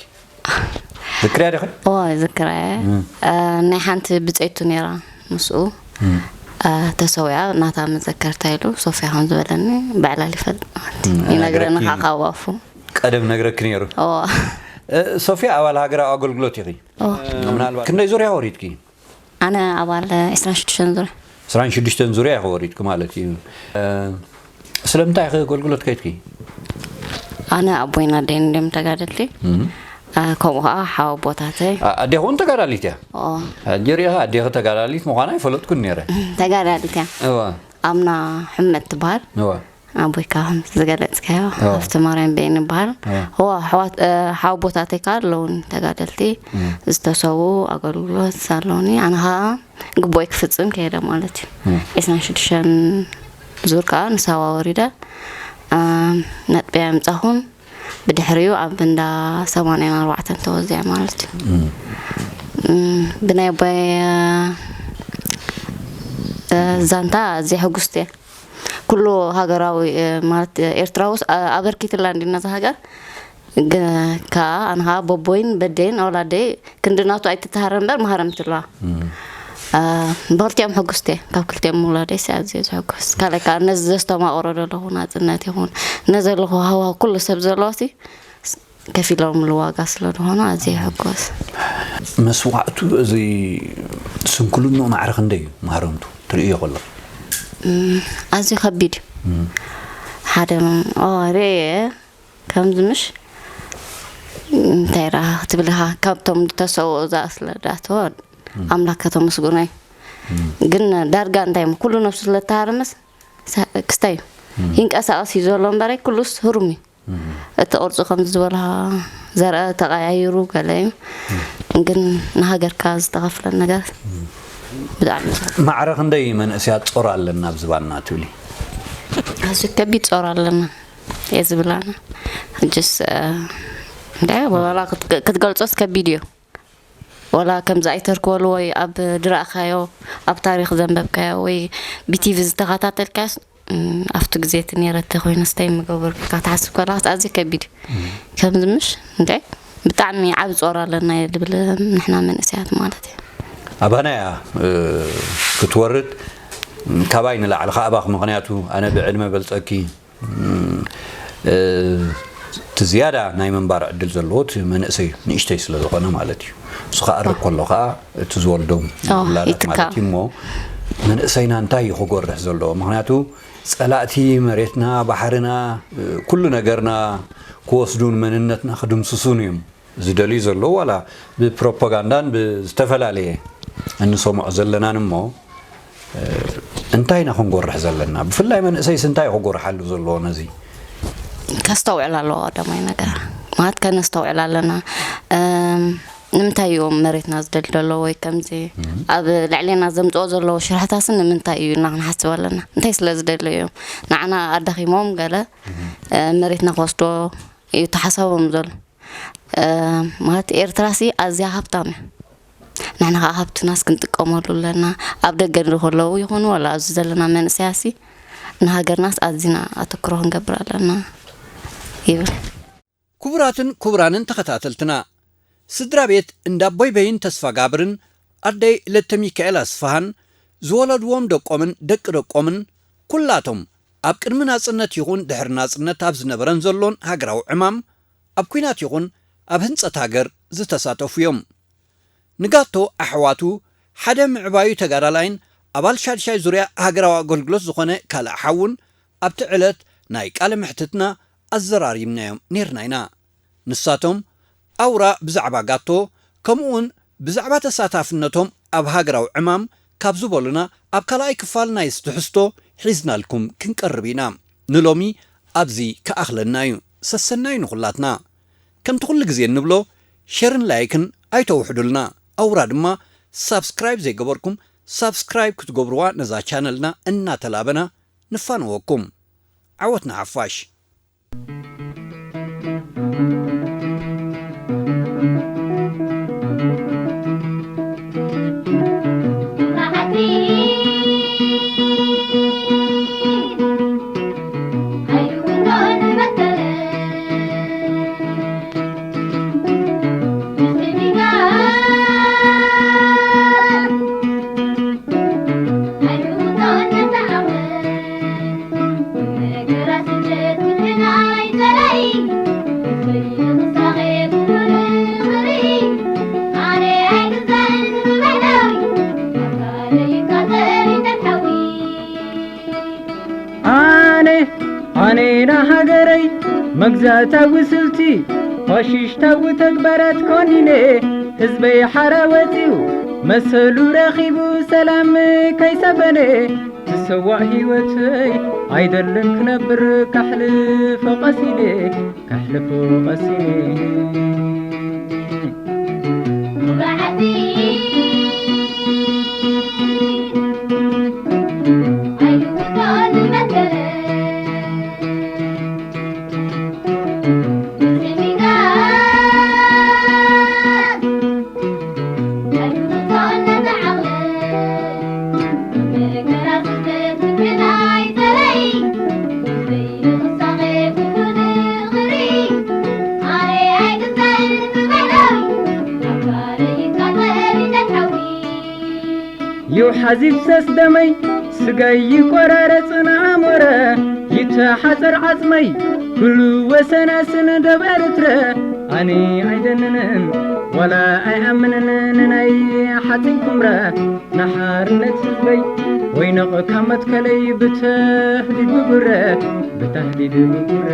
ዝክርያ ዲኺ? እዋ ይዝክራ እየ። ናይ ሓንቲ ብጸይቱ ነይራ ምስኡ ተሰዊኣ ናታ መዘከርታ ኢሉ ሶፍያ ከም ዝበለኒ ብዕላል ይፈልጥ ማለት እዩ። ይነግረኒ ከዓ ካብ ኣፉ። ቀደም ነግረኪ ነይሩ። እዋ ሶፍያ ኣባል ሃገራዊ ኣገልግሎት ኢኺ። ምናልባት ክንደይ ዙርያ ወሪድኪ? ኣነ ኣባል ዕስራን ሽዱሽተን ዙርያ። ዕስራን ሽዱሽተን ዙርያ ኢኺ ወሪድኪ ማለት እዩ። ስለምንታይ ኢኺ ኣገልግሎት ከይድኪ? ኣነ ኣቦይን ኣደይን እንድዮም ተጋደልቲ። ከምኡ ከዓ ሓወቦታተይ። ኣዴኺ እውን ተጋዳሊት እያ። ሕጂ ሪኢኻ ኣዴኺ ተጋዳሊት ምዃና ኣይፈለጥኩን ነይረ። ተጋዳሊት እያ። እዋ ኣምና ሕመድ ትበሃል። እዋ ኣቦይ ካብ ከምቲ ዝገለጽካዮ ሃብተማርያም በየነ ይበሃል። እዋ ኣሕዋት ሓወቦታተይ ከዓ ኣለዉኒ ተጋደልቲ ዝተሰዉ ኣገልግሎት ኣለዉኒ። ኣነ ከዓ ግቦይ ክፍጽም ከይደ ማለት እዩ። ዕስራን ሽዱሽተን ዙር ከዓ ንሳዋ ወሪደ ነጥበይ ኣምጻኹን ብድሕሪኡ ኣብ እንዳ ሰማንያን ኣርባዕተን ተወዚዐ ማለት እዩ። ብናይ ኣቦይ ዛንታ ኣዝየ ሕጉስቲ እየ። ኩሉ ሃገራዊ ማለት ኤርትራውስ ኣበርኪትላ እንዲ ነዛ ሃገር ግን ከዓ ኣነ ከዓ በቦይን በደይን ኣውላደይ ክንዲ ናቱ ኣይትተሃረ እምበር መሃረምቲ ኣለዋ። ብክልቲኦም ሕጉስቲ እየ። ካብ ክልቲኦም ምውላደይ ሲ ኣዝየ ዝሕጎስ። ካልኣይ ከዓ ነዚ ዘስተማቕሮ ዘለኹ ናፅነት ይኹን ነዘለኹ ሃዋሁ ኩሉ ሰብ ዘለዋ ሲ ከፊሎምሉ ዋጋ ስለ ዝኾኑ ኣዝየ ይሕጎስ። መስዋዕቱ እዚ ስንኩልንኡ ማዕረ ክንደይ እዩ መሃረምቱ ትርእዮ ከለኹ? ኣዝዩ ከቢድ እዩ። ሓደ ርየ ከምዚ ምሽ እንታይ ደኣ ክትብል ኢኻ ካብቶም ዝተሰውኡ ዝኣስለዳቶ ኣምላክ ከተመስግኖ እዩ። ግን ዳርጋ እንታይ ኩሉ ነብሱ ስለተሃረመስ ክስታይ እዩ። ይንቀሳቐስ እዩ ዘሎ እምበረይ ኩሉስ ህሩም እዩ። እቲ ቅርጹ ከምዚ ዝበልኻ ዘርአ ተቐያይሩ ገለ እዩ። ግን ንሃገርካ ዝተኸፍለ ነገር ብጣዕሚ ማዕረ ክንደይ መንእሰያት ጾር ኣለና ኣብ ዝባንና ትብሊ? ኣዚ ከቢድ ጾር ኣለና እየ ዝብል ኣነ። ሕጅስ እንታይ ወላ ክትገልጾስ ከቢድ እዩ። ወላ ከምዚ ኣይተርክበሉ ወይ ኣብ ድረእኻዮ ኣብ ታሪኽ ዘንበብካዮ ወይ ብቲቪ ዝተኸታተልካዮስ ኣብቲ ግዜ እቲ ነይረ ተኮይነ ስታይ ምገበርኩ ኢልካ ትሓስብ ከለኻስ ኣዝዩ ከቢድ እዩ። ከምዚ ምሽ እንታይ ብጣዕሚ ዓቢ ጾር ኣለና እየ ዝብል ንሕና መንእሰያት ማለት እዩ። ኣባና እያ ክትወርድ ካባይ ንላዕሊ ከኣባኽ ምኽንያቱ ኣነ ብዕድመ በልጸኪ እቲ ዝያዳ ናይ ምንባር ዕድል ዘለዎ እቲ መንእሰይ ንእሽተይ ስለ ዝኾነ ማለት እዩ። እሱ ክኣርግ ከሎ ከዓ እቲ ዝወልዶም ውላዳት ማለት እዩ። እሞ መንእሰይና እንታይ እዩ ክጎርሕ ዘለዎ? ምክንያቱ ፀላእቲ መሬትና፣ ባሕርና፣ ኩሉ ነገርና ክወስዱን መንነትና ክድምስሱን እዮም ዝደልዩ ዘለዉ። ዋላ ብፕሮፓጋንዳን ብዝተፈላለየ እንሰምዖ ዘለናን እሞ እንታይ ኢና ክንጎርሕ ዘለና? ብፍላይ መንእሰይስ እንታይ ክጎርሓሉ ዘለዎ ነዚ? ከስተውዕል ኣለዎ ቀዳማይ ነገር ማለት ከነስተውዕል ኣለና። ንምንታይ እዮም መሬትና ዝደልዩ ዘለዉ ወይ ከምዚ ኣብ ልዕሌና ዘምፅኦ ዘለዉ ሽርሕታስን ንምንታይ እዩ እና ክንሓስብ ኣለና። እንታይ ስለ ዝደለዩ እዮም ንዓና ኣዳኺሞም ገለ መሬትና ክወስዶ እዩ ተሓሳቦም ዘሎ። ማለት ኤርትራሲ ኣዝያ ሃብታም እያ። ንሕና ከዓ ሃብትናስ ክንጥቀመሉ ኣለና። ኣብ ደገ ንከለዉ ይኹኑ ዋላ ኣብዚ ዘለና መንእሰያሲ ንሃገርናስ ኣዚና ኣተክሮ ክንገብር ኣለና ይብል። ክቡራትን ክቡራንን ተኸታተልትና፣ ስድራ ቤት እንዳ ቦይበይን ተስፋ ጋብርን ኣደይ ለተሚካኤል ኣስፍሃን ዝወለድዎም ደቆምን ደቂ ደቆምን ኩላቶም ኣብ ቅድሚ ናጽነት ይኹን ድሕሪ ናጽነት ኣብ ዝነበረን ዘሎን ሃገራዊ ዕማም ኣብ ኲናት ይኹን ኣብ ህንጸት ሃገር ዝተሳተፉ እዮም። ንጋቶ ኣሕዋቱ ሓደ ምዕባዩ ተጋዳላይን ኣባል ሻድሻይ ዙርያ ሃገራዊ ኣገልግሎት ዝኾነ ካልእ ሓውን ኣብቲ ዕለት ናይ ቃለ መሕትትና ኣዘራሪብናዮም ኔርና ኢና። ንሳቶም ኣውራ ብዛዕባ ጋቶ ከምኡውን ብዛዕባ ተሳታፍነቶም ኣብ ሃገራዊ ዕማም ካብ ዝበሉና ኣብ ካልኣይ ክፋል ናይ ዝትሕዝቶ ሒዝናልኩም ክንቀርብ ኢና። ንሎሚ ኣብዚ ክኣኽለና እዩ። ሰሰናዩ ንኹላትና። ከምቲ ኩሉ ግዜ እንብሎ ሸርን ላይክን ኣይተውሕዱልና። ኣውራ ድማ ሳብስክራይብ ዘይገበርኩም ሳብስክራይብ ክትገብርዋ ነዛ ቻነልና እናተላበና ንፋነወኩም። ዓወት ንሓፋሽ። ኣነ ኣነ ንሃገረይ መግዛእታዊ ስልቲ ፋሽሽታዊ ተግባራት ኮኒነ ህዝበይ ሓራ ወፂኡ መሰሉ ረኺቡ ሰላም ከይሰፈነ ዝሰዋእ ህይወተይ ኣይደልን ክነብር ካሕልፎ ቀሲነ ካሕልፎ ቀሲነ ይውሓዝ ይፍሰስ ደመይ ስጋይ ይቆራረጽ ንኣሞረ ይተሓጸር ዓጽመይ ኩሉ ወሰናስን ደብ ኤርትረ ኣነ ኣይደንንን ዋላ ኣይኣምንን ንናይ ሓጺን ኩምረ ንሓርነት ህዝበይ ወይነቕ ካብ መትከለይ ብተህዲድ ብጉረ ብተህዲድ ብጉረ